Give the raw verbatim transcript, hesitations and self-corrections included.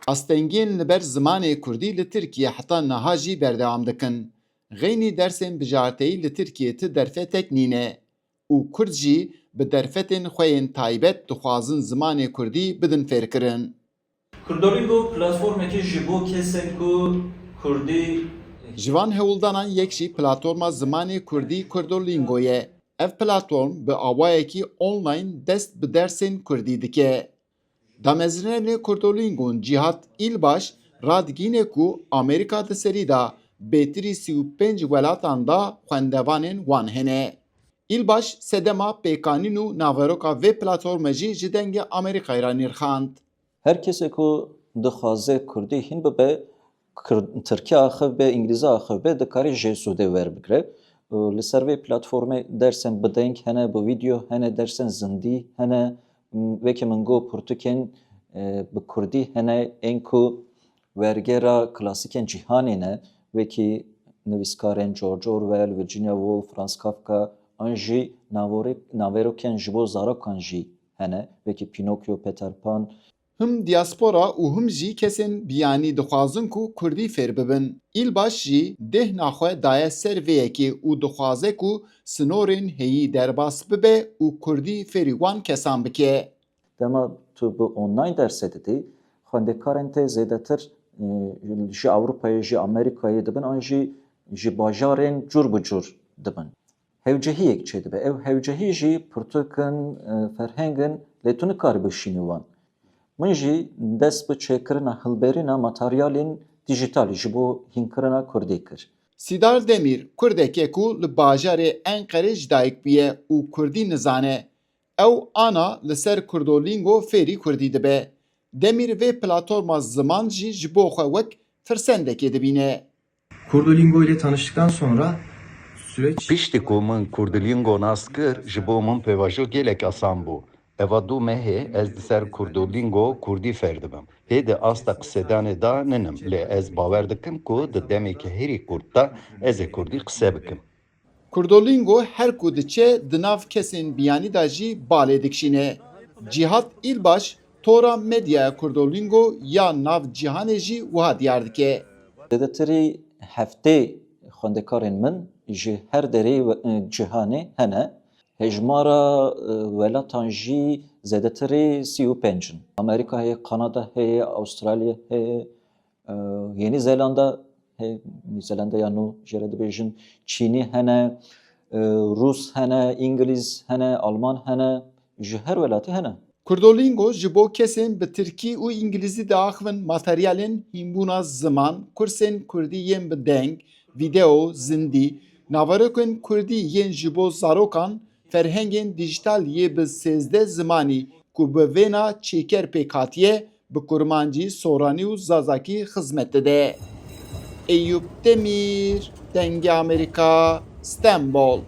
Astengiyên li ber zimanê kurdî li Tirkiye heta niha jî berdewam dikin. Xeynî dersên bijarteyî li Tirkiye ti derfetek nîne û kurd jî bi derfetên xwe yên taybet dixwazin zimanê kurdî bidin fêrkirin. Kurdolingo platformekê ji bo kesên ku kurdî Ji van hewldanan yek jî platforma zimanê kurdî Kurdolingo ye. Ev platform bi awayekî online dest bi dersên kurdî dike. Damezrênê Kurdolingon Cihat Îlbaş radigihîne ku Amerîka di serî de bêtirî sî û pênc welatan de xwendevanên wan hene. Îlbaş sedema pêkanîn û naveroka vê platforme jî ji Dengê Amerîkayê re nirxand. Her kesê ku dixwaze kurdî hîn bibe, kir- tirkî axiv be, îngilîzî axiv be, dikarî jê sûdê werbigire. Û li ser vê platformê dersên bi deng hene, bi vîdeo hene, dersên zindî hene. M- Wekî min got, pirtûkên e, bi kurdî hene, ên ku wergera klasîkên cîhanê ne, wekî nivîskarên George Orwell, Virginia Woolf, Franz Kafka, an jî navorê- naverokên ji bo zarokan jî hene, wekî Pinokyo, Peter Pan. Him diaspora û him jî kesên biyanî dixwazin ku kurdî fêr bibin. Îlbaş jî dêhna xwe daye ser vê yekê û dixwaze ku sinorên heyî derbas bibe û kurdî fêrî wan kesan bike. Dema tu bi online dersê didî, xwendekarên te zêdetir e, ji Ewropayê, ji Amerîkayê dibin an jî ji bajarên cûr bi cûr dibin. Hewcehiyek çêdibe. Ew hewcehî jî pirtûkin, e, ferhengin lê tu nikarî bişînî wan. Min jî dest bi çêkirina hilberîna materyalên dîjîtalî ji bo hînkirina kurdî kir. Sîdar Demîr kurdek e ku li bajarê Enqerê ji dayik bûye û kurdî nizane. Ew ana li ser Kurdolingo fêrî kurdî dibe. Demîr vê platforma ziman jî ji bo xwe wek firsendekê dibîne. Kurdolingo ile tanıştıktan sonra süreç Piştî ku min Kurdolingo nas kir, ji bo min pêvajo gelek asan bû. Eva du mehê ez di ser Kurdolingo kurdî fêr dibim. Hê di asta qisedanê de ninim, lê ez bawer dikim ku di demeke herî kurt de ez ê kurdî qise bikim. Kurdolingo her ku diçe di nav kesên biyanî de jî balê dikişîne. Cihat Îlbaş tora medyaya Kurdolingo ya nav cîhanê jî wiha diyar dike. Zêdetirî heftê xwendekarên min ji her derê we- cîhanê hene. Hejmara e, welatan jî zêdetirî sî û pênc in. Amerîka heye, Kanada heye, Astralya heye, e, Yeni Zelanda heye, Nîzelanda ya nû jê re dibêjin, Çînî hene, e, Rûs hene, Îngilîz hene, Alman hene, ji her welatê hene. Kurdolingo ji bo kesên bi tirkî û îngilîzî diaxivin materyalên hînbûna ziman, kursên kurdî yên bi deng, vîdeo, zindî, naverokên kurdî yên ji bo zarokan, ferhengên dîjîtal yê bi sêzdeh zimanî ku bi vêna çêker pêk hatiye, bi kurmancî, soranî û zazakî xizmet dide. Eyûp Demîr, Dengê Amerîka, Stenbol.